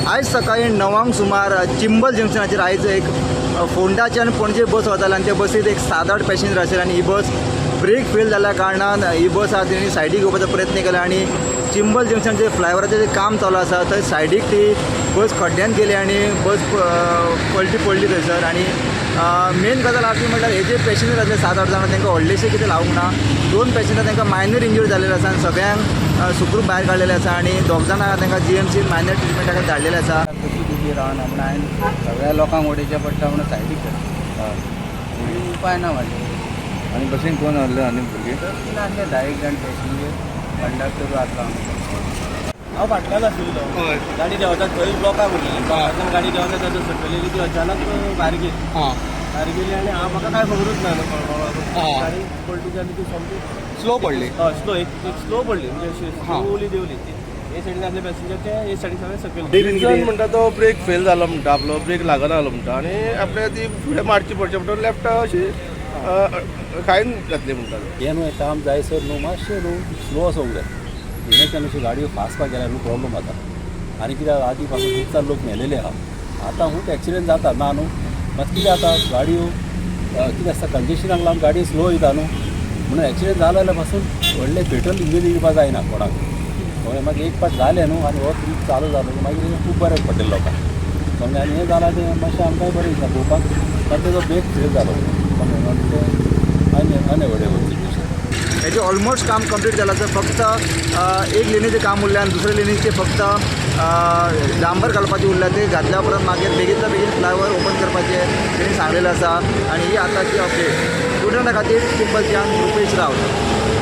आयज सकाळी 9 सुमार चिंबल जंक्शनाचेर आयज एक फोंडाचे आनी पणजे बस वताले आनी त्या बसीत एक 7-8 पॅसेंजर आशिल्ले आनी ही बस ब्रेक फेल जाल्या कारणान ही बस आहा तेणी सायडीक घेवपाचो प्रयत्न केला आनी चिंबल जंक्शनचे फ्लायओवराचें जें काम चालू आसा थंय सायडीक ती बस खड्ड्यान गेली आनी बस पलटी पडली थंयसर. आनी मेन गजाल आहा ती म्हणल्यार हे जे पॅसेंजर आसले 7-8 जाणां तांकां व्हडलेशें कितें लावूंक ना. 2 पॅसेंजर तांकां मायनर इंजरी जाल्लेले आसा आनी सगळ्यांक सुखरूप भायर काडलेले आसा आनी 2 जाणां तांकां GMC minor ट्रिटमेंटा धाडलेले आसा. कशी दुखी रावना म्हण हांवें सगळ्या लोकांक उडयचें पडटा म्हणून सायडीक करता, उपाय ना म्हाजे. आनी बसीन कोण आहले आनी भुरगीं? बसीन आसले 10 जाण पॅसेंजर, कंडक्टरूय आसलो. हांव फाटल्यान आशिल्लो, गाडी देंवता थंय ब्लॉकाक उरलेली, ब्लॉकांतल्यान गाडी देंवता तेजो सकयल येयली ती अचानक भायर गेली, भायर गेली आनी हांव म्हाका कांय खबरूच ना न्हू. गाडी पलटी जाली ती सामकी स्लो पडली. हय, स्लो एक स्लो पडली, म्हणजे अशी स्लोली देंवली ती. हे सायडीन आसले पॅसेंजर ते हे सायडीन सगळे सकयल. रिजन म्हणटा तो ब्रेक फेल जालो म्हणटा, आपलो ब्रेक लागना जालो म्हणटा आनी आपल्या ती फुडें मारची पडची म्हणटा, लेफ्ट अशी खायन घातली म्हणटा. हें न्हू काम जायसर न्हू मातशें न्हू स्लो वचोंक जाय. हें अशी गाडयो फास्ट गेल्यार न्हू प्रॉब्लम जाता. आनी कित्याक आदी पासून खूब लोक मेलेले आहा, आतां खूब एक्सिडंट जाता ना न्हू. मात कितें जाता गाडयो कितें आसता कंजेशनाक लागून गाडयो स्लो वयता न्हू, म्हणून एक्सिडंट जालो जाल्यार पासून व्हडलें फेटल इंजरी दिवपा जायना कोणाक. कळ्ळें? मागीर एक फावट जालें न्हू आनी हो ट्रीप चालू जालो मागीर खूब बरें पडटलें लोकांक, समजें. आनी हें जालां तें मातशें आमकांय बरें दिसता पळोवपाक, मात तेजो ब्रेक फेल जालो, समजें. आनी तें अनएवॉयडेबल सिट्युएशन. हेजें ऑलमोस्ट काम कंप्लीट जालां आसा, फक्त एक लेनीचें काम उरलें आनी दुसरे लेनीचें फक्त डांबर घालपाचें उरलें. तें घातल्या उपरांत मागीर बेगीनच्या बेगीन फ्लायओवर ओपन करपाचें तेणी सांगलेलें आसा. आनी ही आतांची अपडेट स्टुडंटा खातीर चिंबलच्यान रुपेश रावत.